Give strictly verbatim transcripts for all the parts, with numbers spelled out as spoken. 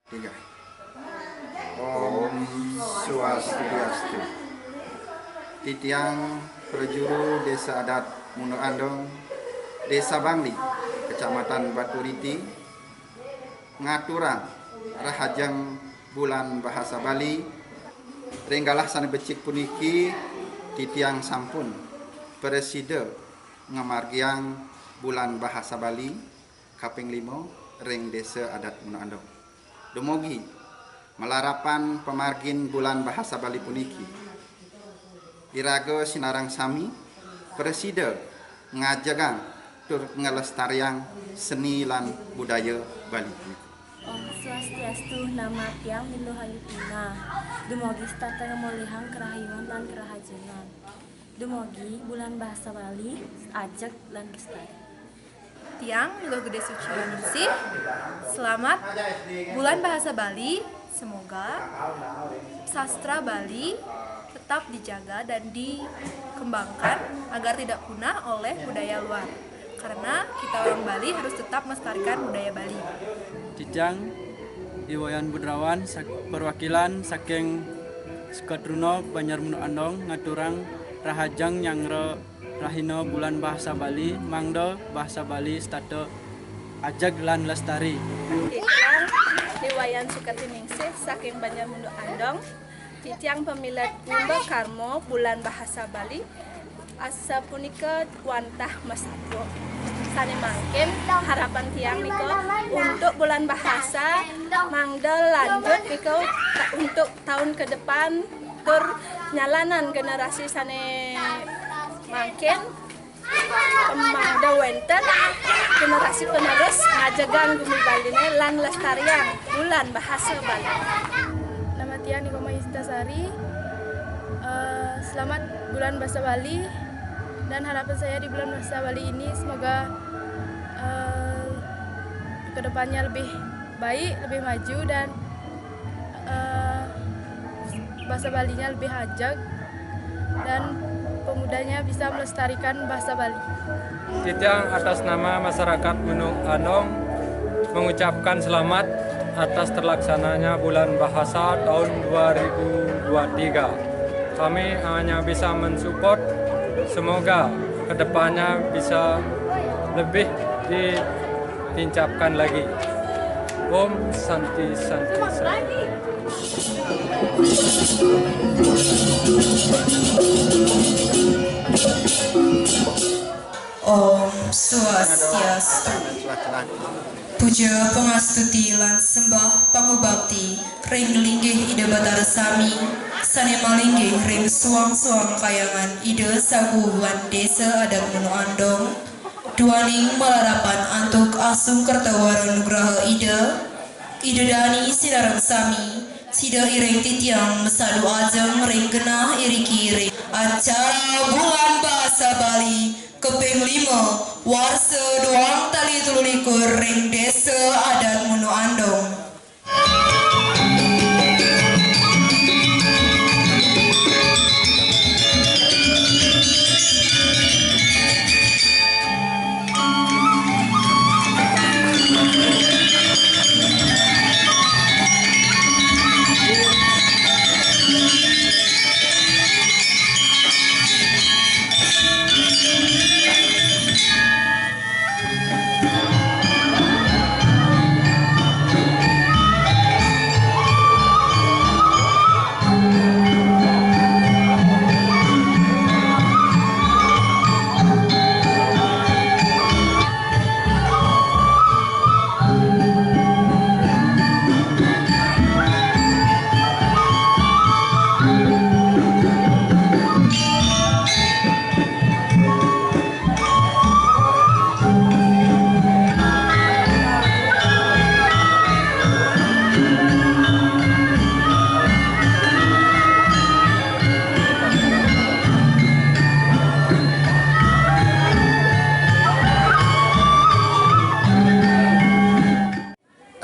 Tiga. Om Swastiastu. Titiang prajuru Desa Adat Munduk Andong, Desa Bangli, Kecamatan Baturiti, ngaturang rahajeng Bulan Bahasa Bali. Ring galah sane becik puniki, titiang sampun prasida ngamargiang Bulan Bahasa Bali kaping lima ring Desa Adat Munduk Andong. Dumugi malarapan pamargin Bulan Bahasa Bali puniki, iraga sinareng sami prasida ngajegang tur nglestariang seni lan budaya Bali puniki. Om Swastiastu, nama tiang Miluh Ayu Tina. Dumugi setata ngamolihang karahayuan lan karahajengan. Dumugi Bulan Bahasa Bali ajeg lan lestari. Tiang Miluh Gede Suci Ningsih. Selamat Bulan Bahasa Bali. Semoga sastra Bali tetap dijaga dan dikembangkan agar tidak punah oleh budaya luar. Karena kita orang Bali harus tetap melestarikan budaya Bali. Titiang I Wayan Budrawan, sak-, perwakilan saking Sukatruna, Banjar Munduk Andong, ngaturang rahajeng nyanggra rahina Bulan Bahasa Bali, mangda bahasa Bali setata ajeg lan lestari. Titiang I Wayan Sukatiningsih saking Banjar Munduk Andong. Titiang pamilet ngumba karma Bulan Bahasa Bali, asapunika wantah masatua. Sane mangkin harapan tiang nika untuk Bulan Bahasa mangda lanjut nika ta-, untuk taun ke depan tur nyalanan generasi sane mangkin, mangda wenten generasi penerus ngajegang gumi Baline lan lestariang Bulan Bahasa Bali. Nama tiang Nikoma Yustasari. Eh, selamat Bulan Bahasa Bali, dan harapan saya di Bulan Bahasa Bali ini semoga, eh, kedepannya lebih baik, lebih maju, dan eh, bahasa Balinya lebih ajeg dan pemudanya bisa melestarikan bahasa Bali. Titiang atas nama masyarakat Munduk Andong mengucapkan selamat atas terlaksananya Bulan Bahasa tahun dua ribu dua tiga. Kami hanya bisa mensupport, semoga kedepannya bisa lebih ditincapkan lagi. Om Santi, Santi, Santi. Om Swastiastu. Puja pangastuti lan sembah pangubakti ring linggih Ida Batara Sami, sane malinggih ring suang-suang kayangan Ida Saguh wan Desa Adat Munduk Andong, duaning malarapan antuk asung kerta wara nugraha Ida, Ida dane sinareng sami, sida iring titiang masadu ajeng ring genah iriki ring acara Bulan Bahasa Bali kaping lima, warsa duang tali telu likur ring Desa Adat Munduk Andong.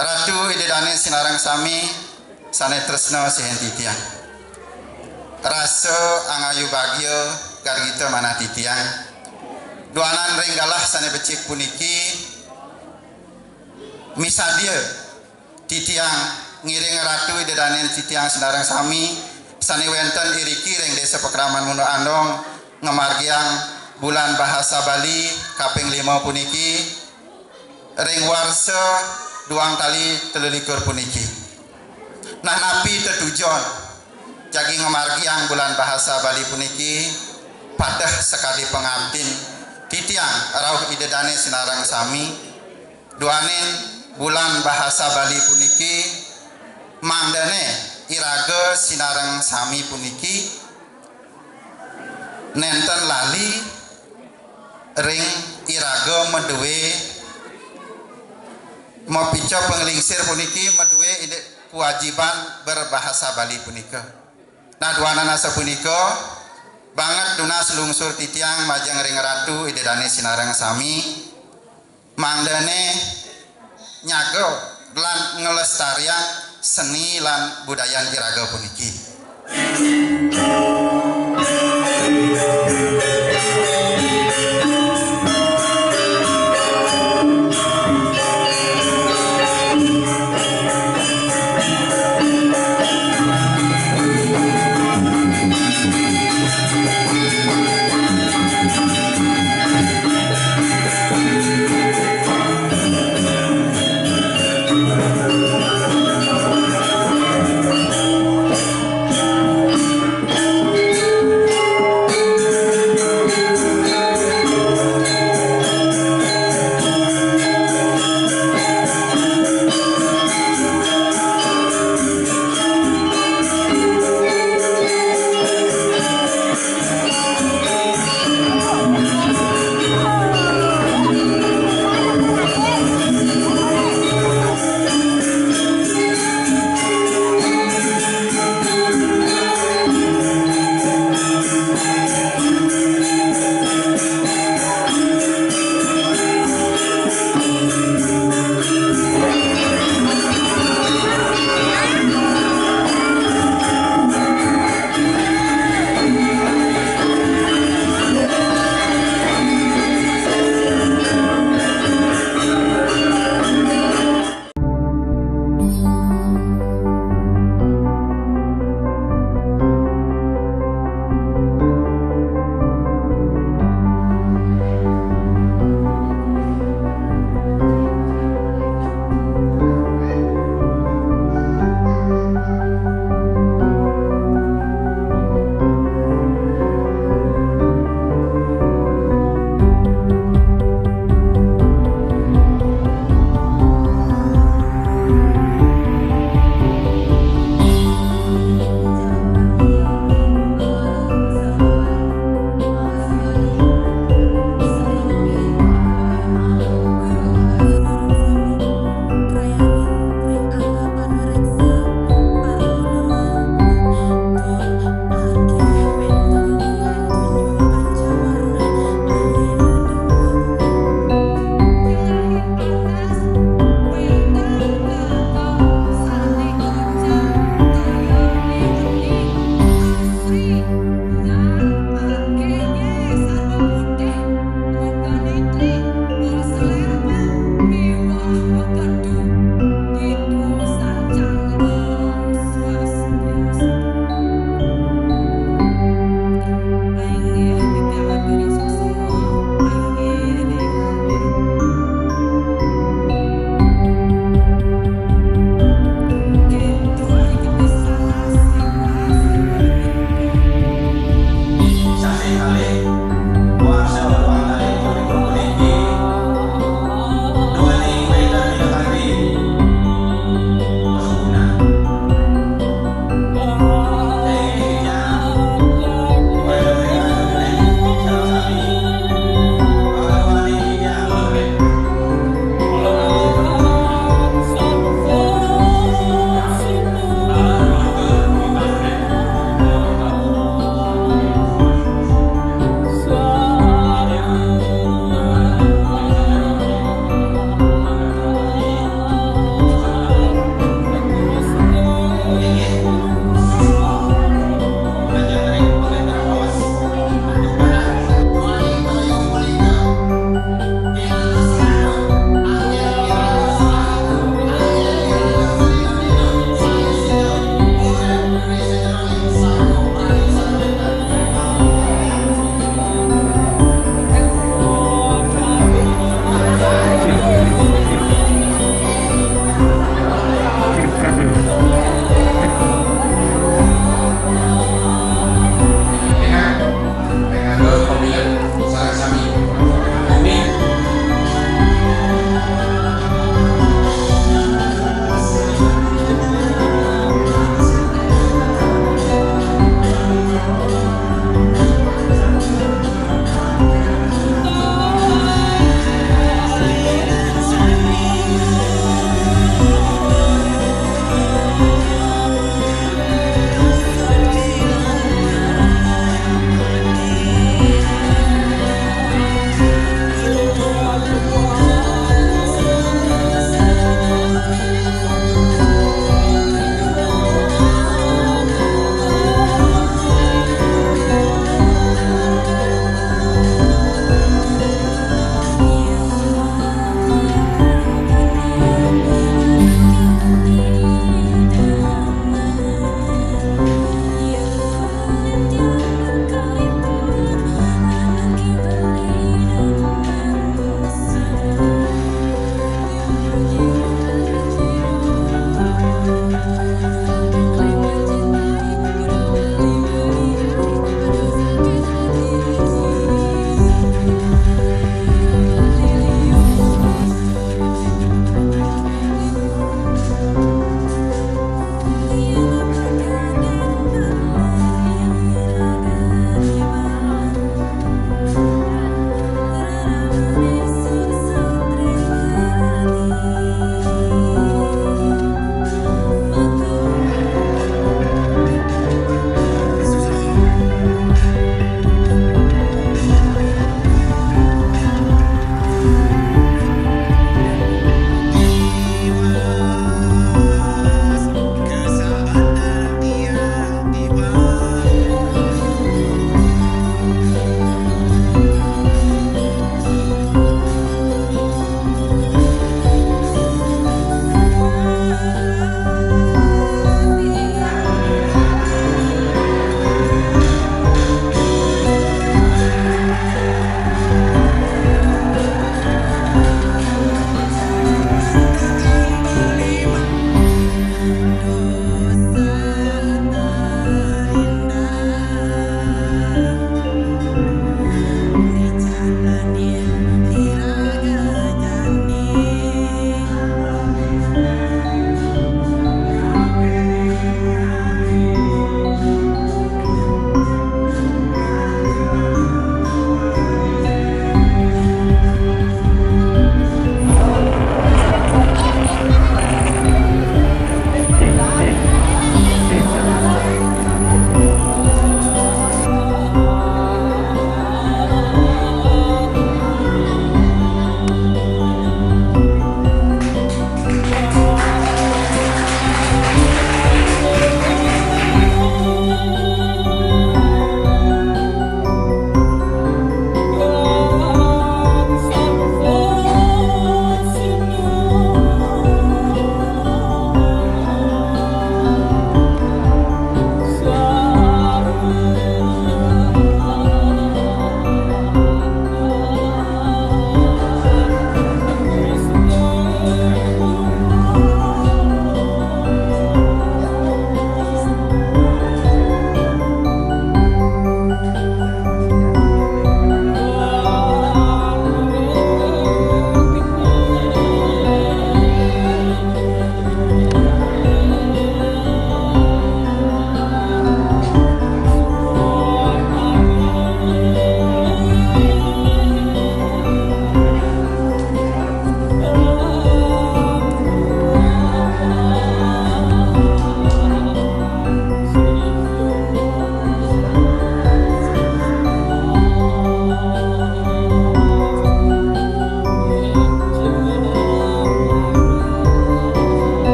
Ratu Ida Dane sinareng sami sane tresna sihin titiang. Rasa angayu bagia gargita manah titiang. Duanan ring galah sane becik puniki, misadia titiang Ngiring Ratu Ida Dane titiang sinareng sami sane wenten iriki ring Desa Pakraman Munduk Andong ngamargiang Bulan Bahasa Bali kaping lima puniki ring warsa duang tali telu likur puniki. Nah, napi tetujon jagi ngamargiang Bulan Bahasa Bali puniki? Pateh sakadi pangantin titiang rauh Ida Dane sinareng sami, duaning Bulan Bahasa Bali puniki mangdane iraga sinareng sami puniki nenten lali ring iraga madue mapica panglingsir puniki, madue indik kewajiban berbahasa Bali punika. Nah, duaning asapunika, banget tunas lungsur titiang majeng ring Ratu Ida Dane sinareng sami, mangdane nyaga lan nglestariang seni lan budayan iraga puniki.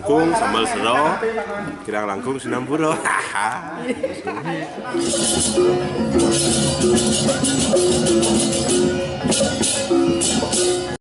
Kung sambal sero, kirang langkung sinamburo.